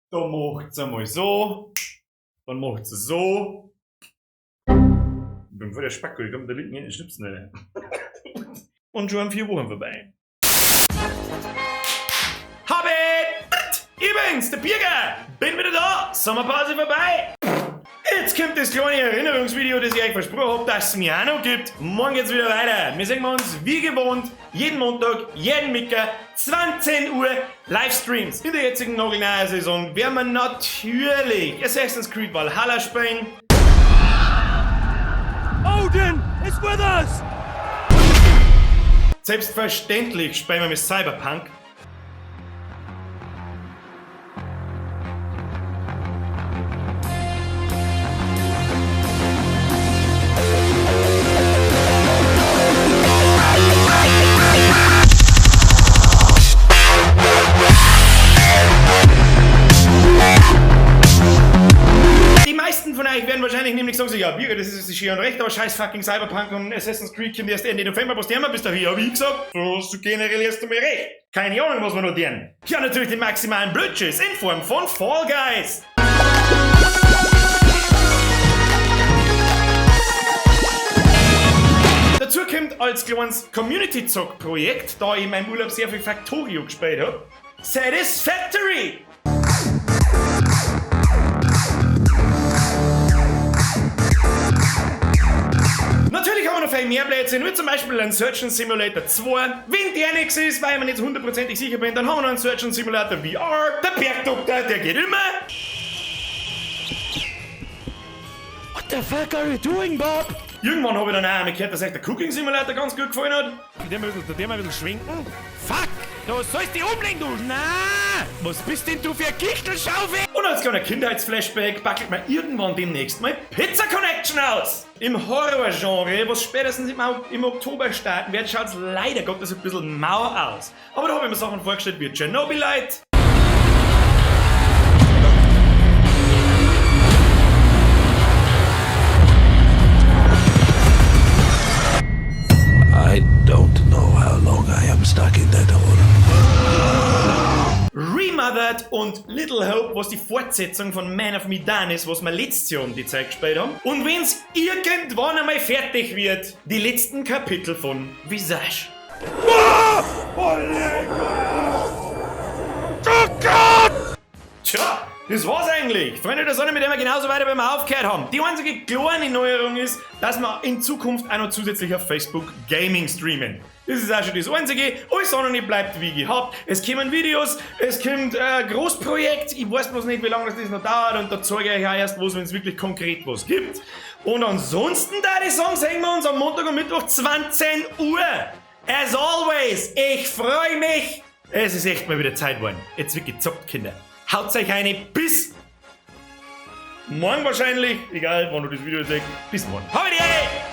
Da macht's einmal so, dann macht's so. Ich bin voll der Spacko, ich kann mit der linken Hand nicht schnipsen, Alter. Und schon haben 4 Wochen vorbei. Hab it! Ich bin's, der Birger! Bin wieder da! Sommerpause vorbei! Jetzt kommt das kleine Erinnerungsvideo, das ich euch versprochen hab, dass es mir auch noch gibt. Morgen geht's wieder weiter. Wir sehen uns wie gewohnt jeden Montag, jeden Mittag, 20 Uhr Livestreams. In der jetzigen nagelneuen Saison werden wir natürlich Assassin's Creed Valhalla spielen. Odin is with us! Selbstverständlich spielen wir mit Cyberpunk. Die meisten von euch werden wahrscheinlich nämlich sagen, so, ja, Birger, das ist schön und recht, aber scheiß fucking Cyberpunk und Assassin's Creed kommt erst Ende November, was tun wir bis dahin? Hab ich gesagt, so hast du generell erst einmal recht. Keine Ahnung, was wir noch tun. Ja, natürlich den maximalen Blödschiss in Form von Fall Guys. Dazu kommt als kleines Community-Zock-Projekt, da ich in meinem Urlaub sehr viel Factorio gespielt hab, Satisfactory! Natürlich haben wir noch viel mehr Blödsinn, wie zum Beispiel einen Surgeon Simulator 2. Wenn der nichts ist, weil ich mir nicht hundertprozentig sicher bin, dann haben wir noch einen Surgeon Simulator VR. Der Bergdoktor, der geht immer. What the fuck are you doing, Bob? Irgendwann habe ich dann auch einmal gehört, dass euch der Cooking Simulator ganz gut gefallen hat. Der mal ein bisschen schwenken. Fuck! Du sollst dich umlegen, du! Na! Was bist denn du für ein Gichtelschaufel? Und als kleiner Kindheitsflashback packelt man irgendwann demnächst mal Pizza Connection aus. Im Horror-Genre, was spätestens im Oktober starten wird, schaut's leider Gottes ein bisschen mau aus. Aber da habe ich mir Sachen vorgestellt wie Chernobylite, I don't know how long I am stuck in that hole. Remothered und Little Hope, was die Fortsetzung von Man of Medan ist, was wir letztes Jahr um die Zeit gespielt haben. Und wenn's irgendwann einmal fertig wird, die letzten Kapitel von Visage. Tja, das war's eigentlich. Freunde der Sonne, mit dem wir genauso weiter, wie wir aufgehört haben. Die einzige kleine Neuerung ist, dass wir in Zukunft auch noch zusätzlich auf Facebook Gaming streamen. Das ist auch schon das Einzige. Alles andere bleibt wie gehabt. Es kommen Videos, es kommt ein Großprojekt. Ich weiß bloß nicht, wie lange das noch dauert und da zeige ich euch auch erst was, wenn es wirklich konkret was gibt. Und ansonsten, da ich sagen, sehen wir uns am Montag und Mittwoch 20 Uhr. As always, ich freue mich. Es ist echt mal wieder Zeit geworden. Jetzt wird gezockt, Kinder. Haut euch eine bis morgen wahrscheinlich. Egal, wann du das Video siehst. Bis morgen. Hau die Ehre!